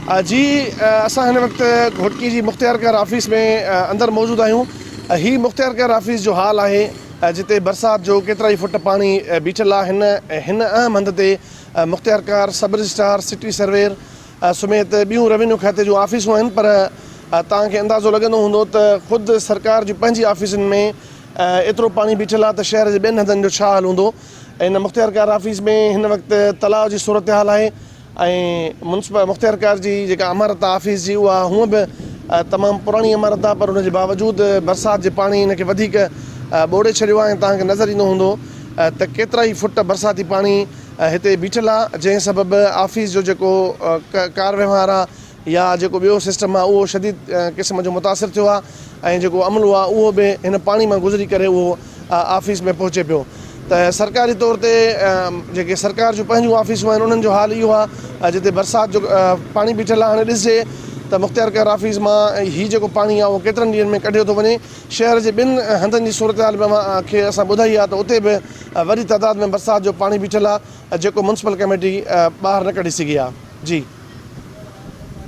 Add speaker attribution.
Speaker 1: جي اسان هن وقت گهوٽڪي جي مختيارڪار آفيس ۾ اندر موجود آهيون. هي مختيارڪار آفيس جو حال آهي جتي برسات جو ڪيترائي فٽ پاڻي بيٺل آهي. هن هن اهم هنڌ تي مختيارڪار، سب رجسٽرار، سٽي سرويئر سميت ٻيون روينيو کاتي جون آفيسون آهن پر توهان کي اندازو لڳندو هوندو ته خود سرڪار جي پنهنجي آفيسن ۾ ايترو پاڻي بيٺل آهي ته شهر جي ٻين هنڌن جو ڇا حال هوندو. ان مختيارڪار آفيس ۾ هن وقت تلاء جي صورتحال آهي ۽ منسپل مختيارڪار جي جيڪا عمارت آهي آفيس جي اها هونء به تمام پراڻي عمارت آهي پر ان جي باوجود برسات جي پاڻي ان کي وڌيڪ ٻوڙي ڇڏيو آهي ۽ توهان کي نظر ايندو هوندو ته ڪيترائي فٽ برساتي پاڻي هتي بيٺل آهي جنهن سبب آفيس جو جيڪو ڪار وهنوار آهي يا جيڪو ٻيو سسٽم آهي اهو شديد قسم جو متاثر ٿيو آهي ۽ جيڪو عملو آهي اهو به هن پاڻي مان گذري ڪري اهو آفيس ۾ پهچي پيو ته سرڪاري طور تي جيڪي سرڪار جون پنهنجون آفيسون آهن انهن جو حال اهو آهي جتي برسات جو پاڻي بيٺل آهي هاڻي ڏسجي ته مختيارڪار آفيس مان هي جيڪو پاڻي آهي اهو ڪيترن ڏينهن ۾ ڪڍيو ٿو وڃي شهر جي ٻين هنڌن جي صورتحال به اوهان کي اسان ٻڌائي آهي ته اتي به وڏي تعداد ۾ برسات جو پاڻي بيٺل آهي جيڪو ميونسپل ڪميٽي ٻاهر نه ڪڍي سگهي آهي جي.